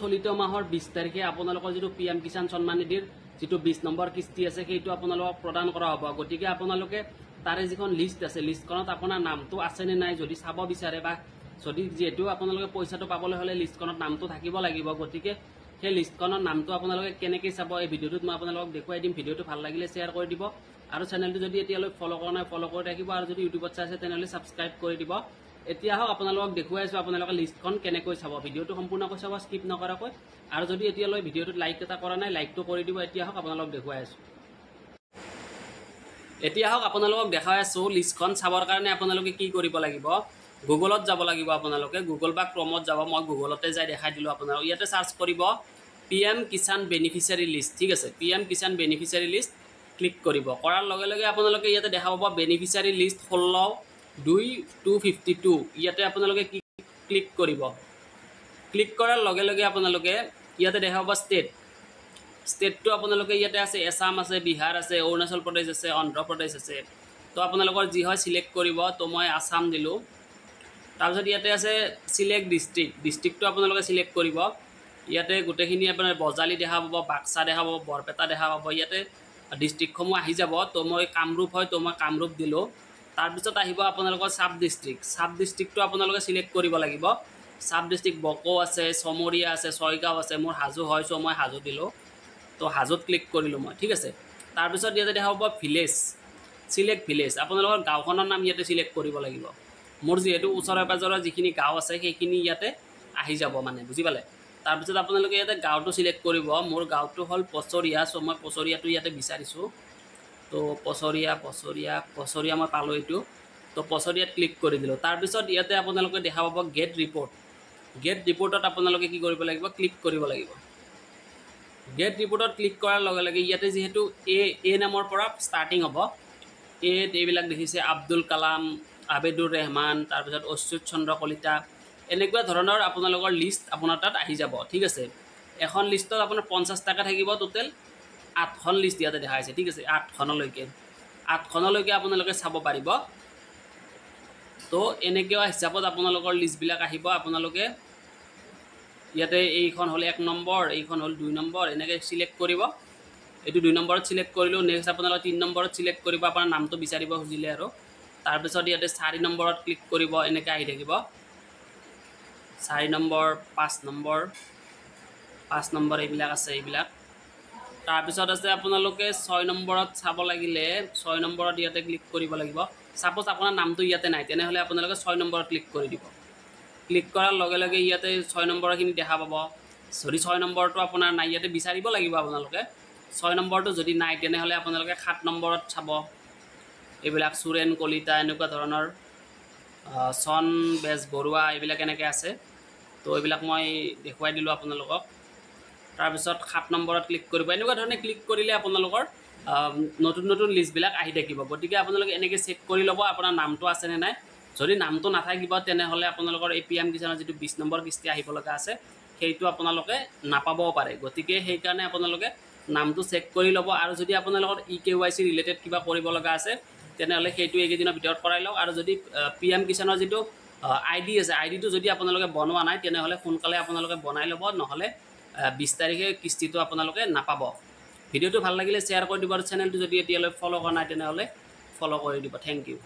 চলিত মাহৰ 20 তাৰিখে আপোনালোকৰ যিটো পি এম কিষাণ সন্মান নিধিৰ যিটো 20 নম্বৰ কিস্তি আছে সেইটো আপোনালোকক প্ৰদান কৰা হ'ব। গতিকে আপোনালোকে তাৰে যিখন লিষ্ট আছে লিষ্টখনত আপোনাৰ নামটো আছে নে নাই যদি চাব বিচাৰে বা যদি যিহেতু আপোনালোকে পইচাটো পাবলৈ হ'লে লিষ্টখনত নামটো থাকিব লাগিব, গতিকে সেই লিষ্টখনৰ নামটো আপোনালোকে কেনেকৈ চাব এই ভিডিঅ'টোত মই আপোনালোকক দেখুৱাই দিম। ভিডিঅ'টো ভাল লাগিলে শ্বেয়াৰ কৰি দিব আৰু চেনেলটো যদি এতিয়ালৈ ফ'ল' কৰা নাই ফ'ল' কৰি ৰাখিব আৰু যদি ইউটিউবত চাইছে তেনেহ'লে ছাবস্ক্ৰাইব কৰি দিব। এতিয়া আহক আপোনালোকক দেখুৱাই আছোঁ আপোনালোকে লিষ্টখন কেনেকৈ চাব। ভিডিঅ'টো সম্পূৰ্ণকৈ চাব স্কিপ নকৰাকৈ আৰু যদি এতিয়ালৈ ভিডিঅ'টোত লাইক এটা কৰা নাই লাইকটো কৰি দিব। এতিয়া আহক আপোনালোকক দেখুৱাই আছোঁ। এতিয়া আহক আপোনালোকক দেখাই আছোঁ লিষ্টখন চাবৰ কাৰণে আপোনালোকে কি কৰিব লাগিব। গুগলত যাব লাগিব, আপোনালোকে গুগল বা ক্ৰমত যাব। মই গুগলতে যাই দেখাই দিলোঁ আপোনালোক। ইয়াতে চাৰ্চ কৰিব P M Kisan beneficiary list, ঠিক আছে। P M Kisan beneficiary list click কৰিব। কৰাৰ লগে লগে আপোনালোকে ইয়াতে দেখা পাব বেনিফিচিয়াৰী লিষ্ট 16/2/252। ইয়াতে আপোনালোকে কি ক্লিক কৰিব। ক্লিক কৰাৰ লগে লগে আপোনালোকে ইয়াতে দেখা পাব ষ্টেট। ষ্টেটটো আপোনালোকে ইয়াতে আছে এছাম আছে, বিহাৰ আছে, অৰুণাচল প্ৰদেশ আছে, অন্ধ্ৰপ্ৰদেশ আছে। তো আপোনালোকৰ যি হয় চিলেক্ট কৰিব। তো মই আছাম দিলোঁ। তাৰপিছত ইয়াতে আছে চিলেক্ট ডিষ্ট্ৰিক্ট, ডিষ্ট্ৰিক্টটো আপোনালোকে চিলেক্ট কৰিব। ইয়াতে গোটেইখিনি আপোনাৰ বজালী দেখা পাব, বাক্সা দেখা পাব, বৰপেটা দেখা পাব, ইয়াতে ডিষ্ট্ৰিক্টসমূহ আহি যাব। তো মই কামৰূপ হয়, তো মই কামৰূপ দিলোঁ। তাৰপিছত আহিব আপোনালোকৰ চাব ডিষ্ট্ৰিক্ট। চাব ডিষ্ট্ৰিক্টটো আপোনালোকে চিলেক্ট কৰিব লাগিব। চাব ডিষ্ট্ৰিক্ট বকো আছে, চমৰীয়া আছে, ছয়গাঁও আছে। মোৰ হাজো হয়, চ' মই হাজো দিলোঁ। তো হাজোত ক্লিক কৰিলোঁ মই, ঠিক আছে। তাৰপিছত ইয়াতে দেখা পাব ভিলেজ, চিলেক্ট ভিলেজ। আপোনালোকৰ গাঁওখনৰ নাম ইয়াতে চিলেক্ট কৰিব লাগিব। মোৰ যিহেতু ওচৰে পাঁজৰৰ যিখিনি গাঁও আছে সেইখিনি ইয়াতে আহি যাব, মানে বুজি পালে। তাৰপিছত আপোনালোকে ইয়াতে গাঁৱটো চিলেক্ট কৰিব। মোৰ গাঁৱটো হ'ল পচৰীয়া, চ' মই পচৰীয়াটো ইয়াতে বিচাৰিছোঁ। তো পচৰীয়া পচৰীয়া পচৰীয়া মই পালোঁ এইটো। তো পচৰীয়াত ক্লিক কৰি দিলোঁ। তাৰপিছত ইয়াতে আপোনালোকে দেখা পাব গেট ৰিপৰ্ট। গেট ৰিপৰ্টত আপোনালোকে কি কৰিব লাগিব, ক্লিক কৰিব লাগিব। গেট ৰিপৰ্টত ক্লিক কৰাৰ লগে লগে ইয়াতে যিহেতু এ নামৰ পৰা ষ্টাৰ্টিং হ'ব, এইবিলাক দেখিছে আব্দুল কালাম, আবেদুৰ ৰেহমান, তাৰপিছত অচ্যুত চন্দ্ৰ কলিতা, এনেকুৱা ধৰণৰ আপোনালোকৰ লিষ্ট আপোনাৰ তাত আহি যাব, ঠিক আছে। এখন লিষ্টত আপোনাৰ 50 টকা থাকিব। টোটেল 8খন লিষ্ট ইয়াতে দেখা হৈছে, ঠিক আছে। 8খনলৈকে আপোনালোকে চাব পাৰিব। তো এনেকুৱা হিচাপত আপোনালোকৰ লিষ্টবিলাক আহিব। আপোনালোকে ইয়াতে এইখন হ'ল 1 নম্বৰ, এইখন হ'ল 2 নম্বৰ, এনেকৈ চিলেক্ট কৰিব। এইটো 2 নম্বৰত চিলেক্ট কৰিলোঁ। নেক্সট আপোনালোকে 3 নম্বৰত চিলেক্ট কৰিব, আপোনাৰ নামটো বিচাৰিব খুজিলে আৰু। তাৰপিছত ইয়াতে 4 নম্বৰত ক্লিক কৰিব, এনেকৈ আহি থাকিব। 4 নম্বৰ, 5 নম্বৰ, 5 নম্বৰ এইবিলাক আছে এইবিলাক। তাৰপিছত আছে আপোনালোকে 6 নম্বৰত চাব লাগিলে 6 নম্বৰত ইয়াতে ক্লিক কৰিব লাগিব। ছাপ'জ আপোনাৰ নামটো ইয়াতে নাই, তেনেহ'লে আপোনালোকে 6 নম্বৰত ক্লিক কৰি দিব। ক্লিক কৰাৰ লগে লগে ইয়াতে 6 নম্বৰখিনি দেখা পাব। যদি 6 নম্বৰটো আপোনাৰ নাই, ইয়াতে বিচাৰিব লাগিব আপোনালোকে। 6 নম্বৰটো যদি নাই তেনেহ'লে আপোনালোকে 7 নম্বৰত চাব। এইবিলাক সুৰেণ কলিতা, এনেকুৱা ধৰণৰ, চন বেজ বৰুৱা, এইবিলাক এনেকৈ আছে। তো এইবিলাক মই দেখুৱাই দিলোঁ আপোনালোকক। তাৰপিছত 7 নম্বৰত ক্লিক কৰিব। এনেকুৱা ধৰণে ক্লিক কৰিলে আপোনালোকৰ নতুন নতুন লিষ্টবিলাক আহি থাকিব। গতিকে আপোনালোকে এনেকৈ চেক কৰি ল'ব আপোনাৰ নামটো আছেনে নাই। যদি নামটো নাথাকিব তেনেহ'লে আপোনালোকৰ এই পি এম কিষাণৰ যিটো 20 নম্বৰ কিস্তি আহিব লগা আছে সেইটো আপোনালোকে নাপাবও পাৰে। গতিকে সেইকাৰণে আপোনালোকে নামটো চেক কৰি ল'ব। আৰু যদি আপোনালোকৰ ই কে ৱাই চি ৰিলেটেড কিবা কৰিব লগা আছে তেনেহ'লে সেইটো এইকেইদিনৰ ভিতৰত কৰাই লওক। আৰু যদি পি এম কিষাণৰ যিটো আই ডি আছে, আই ডিটো যদি আপোনালোকে বনোৱা নাই তেনেহ'লে সোনকালে আপোনালোকে বনাই ল'ব, নহ'লে 20 তাৰিখে কিস্তিটো আপোনালোকে নাপাব। ভিডিঅ'টো ভাল লাগিলে শ্বেয়াৰ কৰি দিব আৰু চেনেলটো যদি এতিয়ালৈ ফ'ল' কৰা নাই তেনেহ'লে ফ'ল' কৰি দিব। Thank you.